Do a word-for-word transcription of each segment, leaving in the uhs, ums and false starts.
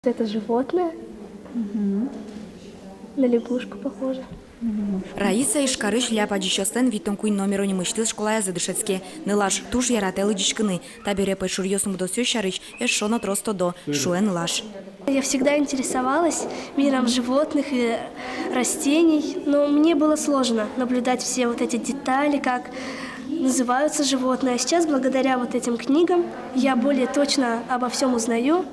Это животное. На лягушку похоже. Раиса Ижкарысь ляб адӟисьёслэн витьтон куинь номеро нимысьтыз школаязы дышетске. Нылаш туж яратэ лыдӟиськыны. Табере пӧйшуръёсын будосъёс сярысь эшшо но трос тодо, шуэ нылаш. Я всегда интересовалась миром животных и растений, но мне было сложно наблюдать все вот эти детали, как называются животные. А сейчас, благодаря вот этим книгам, я более точно обо всем узнаю.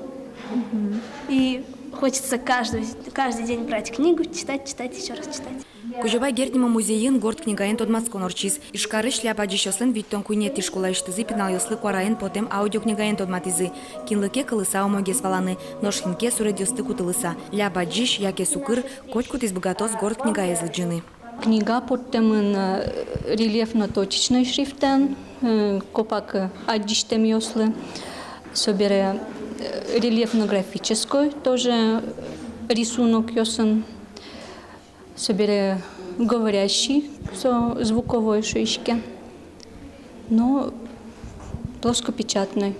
И хочется каждый, каждый день брать книгу, читать, читать, ещё раз читать. Кузебай Герд нимо музейын горд книгаен тодматскон ортчиз. Ижкарысь ляб адӟисьёслэн витьтон куинетӥ школаысьтызы пиналъёслы куараен потэм аудиокнигаен тодматӥзы. Кинлы ке кылыса умойгес валаны, нош кин ке суредъёсты кутылыса. Ляб адӟись яке сукыр, котькудӥз быгатоз горд книгаез лыдӟыны. Книга поттэмын, э, рельефно-точечной шрифтэн, э, копак, э, адӟисьтэмъёслы. Собере, э, рельефно-графической, тоже рисунокъёсын. Собере говорящий, со звуковой шуиське. Но плоскопечатной,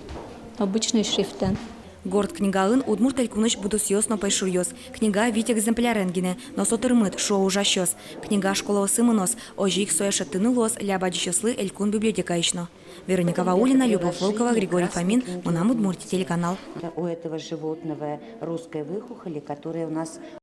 обычной шрифтэн. Горд книгаын Удмурт Элькунысь будосъёс но пӧйшуръёс. Книга вить экземплярен гинэ, но со тырмыт, шуо ужасьёс. Книга школаосы мыноз, озьы ик сое шедьтыны луоз ляб адӟисьёслы Элькун библиотекаысь но. Вероника Ваулина, Любовь Волкова, Григорий Фомин, «Мынам Удмуртие» телеканал. У этого животного русской выхухоли, которая у нас